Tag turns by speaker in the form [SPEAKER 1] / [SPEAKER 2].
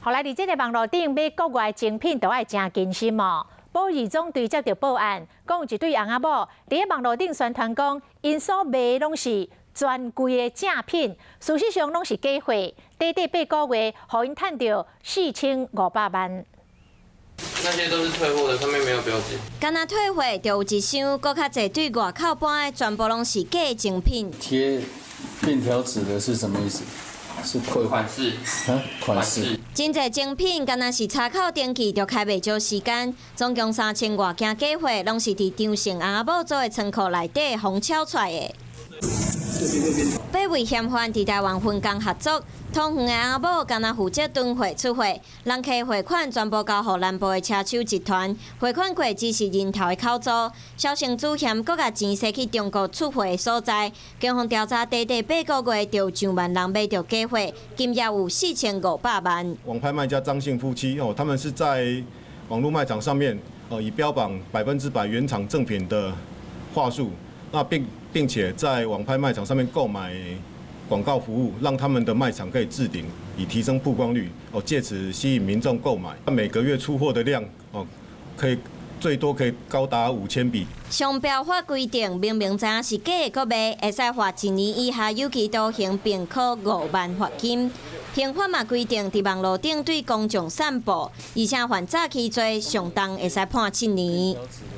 [SPEAKER 1] 予來佇這个網路頂買國外精品，都愛誠謹心哦。保二總隊接著報案，講有一對翁仔某佇咧網路頂宣傳講，𪜶所賣攏是專櫃的正品，事實上攏是假貨。短短8個月，予𪜶趁著4500萬。
[SPEAKER 2] 那些都是退貨的，上面沒有標記。
[SPEAKER 3] 敢若退貨，就有一箱，閣較濟對外口搬的，全部攏是假精品。
[SPEAKER 4] 貼便條紙的是什麼意思？是退
[SPEAKER 2] 款式
[SPEAKER 4] 啊，款式。
[SPEAKER 3] 真濟精品，敢若是查口登記就開袂少時間，總共3000外件假貨，攏是佇張姓翁仔某租的倉庫內底予抄出來的。八位嫌犯佇台灣分工合作，桃園的翁仔某敢若負責囤貨出貨，人客匯款全部交予南部的車手集團，匯款過只是人頭的口座。蕭姓主嫌閣共錢踅去中國出貨的所在，警方調查短短八個月，就上萬人買著假貨，金額有4500萬。
[SPEAKER 5] 網拍賣家張姓夫妻哦，他們是在網路賣場上面哦，以標榜100%原廠正品的話術，那並且在網拍賣場上面購買廣告服務，讓他們的賣場可以置頂，以提升曝光率，哦，借此吸引民眾購買。每個月出貨的量哦，可以最多可以高達5000筆。
[SPEAKER 3] 商標法規定，明明知影是假的，閣賣，會使罰1年以下有期徒刑，並科5萬罰金。刑法嘛規定，佇網路頂對公眾散布，而且犯詐欺罪，上重會使判7年。